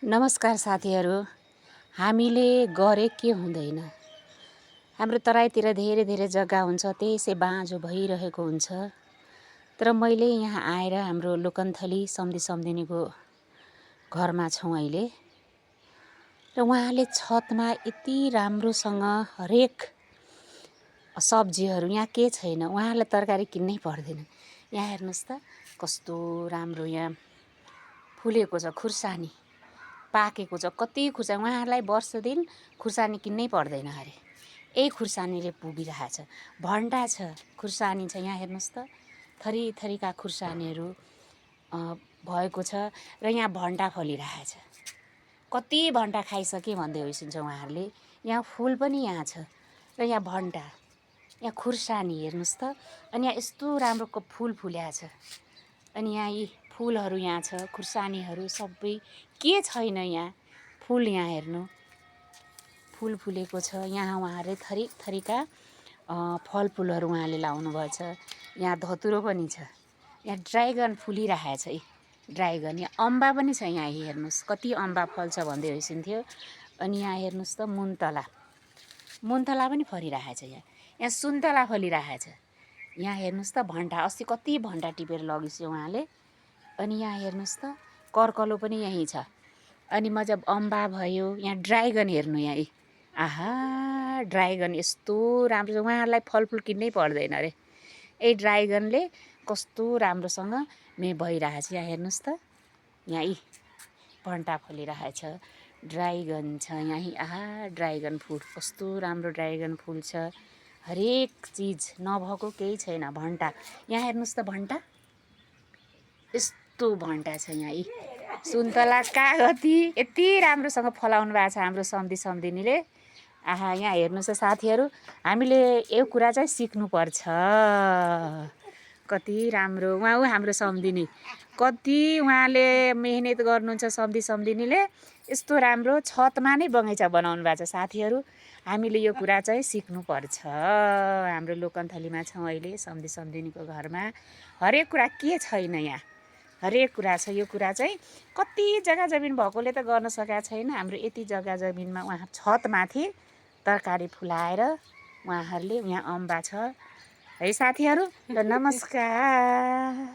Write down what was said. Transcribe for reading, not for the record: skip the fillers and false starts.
नमस्कार साथीहरू। हामीले गरे के हुँदैन। हाम्रो तराईतिर धेरै धेरै जग्गा हुन्छ, त्यसै बाँझो भइरहेको हुन्छ। तर मैले यहाँ आएर हाम्रो लोकन्थली सम्धिनीको घरमा छौँ अहिले। र उहाँले छतमा यति राम्रोसँग हरेक सब्जीहरू, यहाँ के छैन, उहाँलाई तरकारी किन्नै पर्दैन। यहाँ हेर्नुहोस् त कस्तो राम्रो यहाँ फुलेको छ खुर्सानी, पाकेको छ कति खुर्सानी। उहाँहरूलाई वर्ष दिन खुर्सानी किन्नै पर्दैन अरे, यही खुर्सानीले पुगिरहेछ। भन्टा छ, खुर्सानी छ, यहाँ हेर्नुहोस् त थरी थरीका खुर्सानीहरू भएको छ। र यहाँ भन्टा फलिरहेछ। कति भन्टा खाइसके भन्दै होइसिन्छ उहाँहरूले। यहाँ फुल पनि यहाँ छ र यहाँ भन्टा, यहाँ खुर्सानी हेर्नुहोस् त। अनि यहाँ यस्तो राम्रो फुल फुल्या छ। अनि यहाँ यी फुलहरू यहाँ छ, खुर्सानीहरू सबै के छैन यहाँ। फुल यहाँ हेर्नु, फुल फुलेको छ। यहाँ उहाँहरूले थरी थरीका फलफुलहरू उहाँले लाउनु भएछ। यहाँ धतुरो पनि छ, यहाँ ड्राइगन फुलिरहेछ। ड्राइगन, यहाँ अम्बा पनि छ। यहाँ हेर्नुहोस् कति अम्बा फल्छ भन्दै होइसिन्थ्यो। अनि यहाँ हेर्नुहोस् त मुन्तला पनि फलिरहेछ। यहाँ सुन्तला फलिरहेछ। यहाँ हेर्नुहोस् त भन्टा, अस्ति कति भन्टा टिपेर लगिस्यो उहाँले। अनि यहाँ हेर्नुहोस् त कर्कलो पनि यहीँ छ। अनि मजा अम्बा भयो। यहाँ ड्राइगन हेर्नु, यहाँ आहा ड्राइगन यस्तो राम्रो छ। उहाँहरूलाई फलफुल किन्नै पर्दैन अरे, यही ड्राइगनले कस्तो राम्रोसँग भइरहेछ। यहाँ हेर्नुहोस् त, यहाँ भन्टा फलिरहेछ, ड्राइगन छ यहाँ। आहा ड्राइगन फुल कस्तो राम्रो ड्राइगन फुल छ। हरेक चिज नभएको केही छैन। भन्टा, यहाँ हेर्नुहोस् त भन्टा, यस्तो भन्टा छ यहाँ। सुन्तला कागती यति राम्रोसँग फलाउनु भएको छ हाम्रो सम्धिनीले। आहा यहाँ हेर्नुहोस् त साथीहरू, हामीले यो कुरा चाहिँ सिक्नुपर्छ। कति राम्रो हाम्रो सम्धिनी, कति उहाँले मेहनत गर्नुहुन्छ। सम्धिनीले यस्तो राम्रो छतमा नै बगैँचा बनाउनु भएको छ साथीहरू। हामीले यो कुरा चाहिँ सिक्नुपर्छ। हाम्रो लोकन्थलीमा छौँ अहिले सम्धिनीको घरमा। हरेक कुरा के छैन यहाँ, हरेक कुरा छ। यो कुरा चाहिँ कति जग्गा जमिन भएकोले त गर्न सकेको छैन। हाम्रो यति जग्गा जमिनमा उहाँ छतमाथि तरकारी फुलाएर उहाँहरूले, यहाँ अम्बा छ है साथीहरू। ल नमस्कार।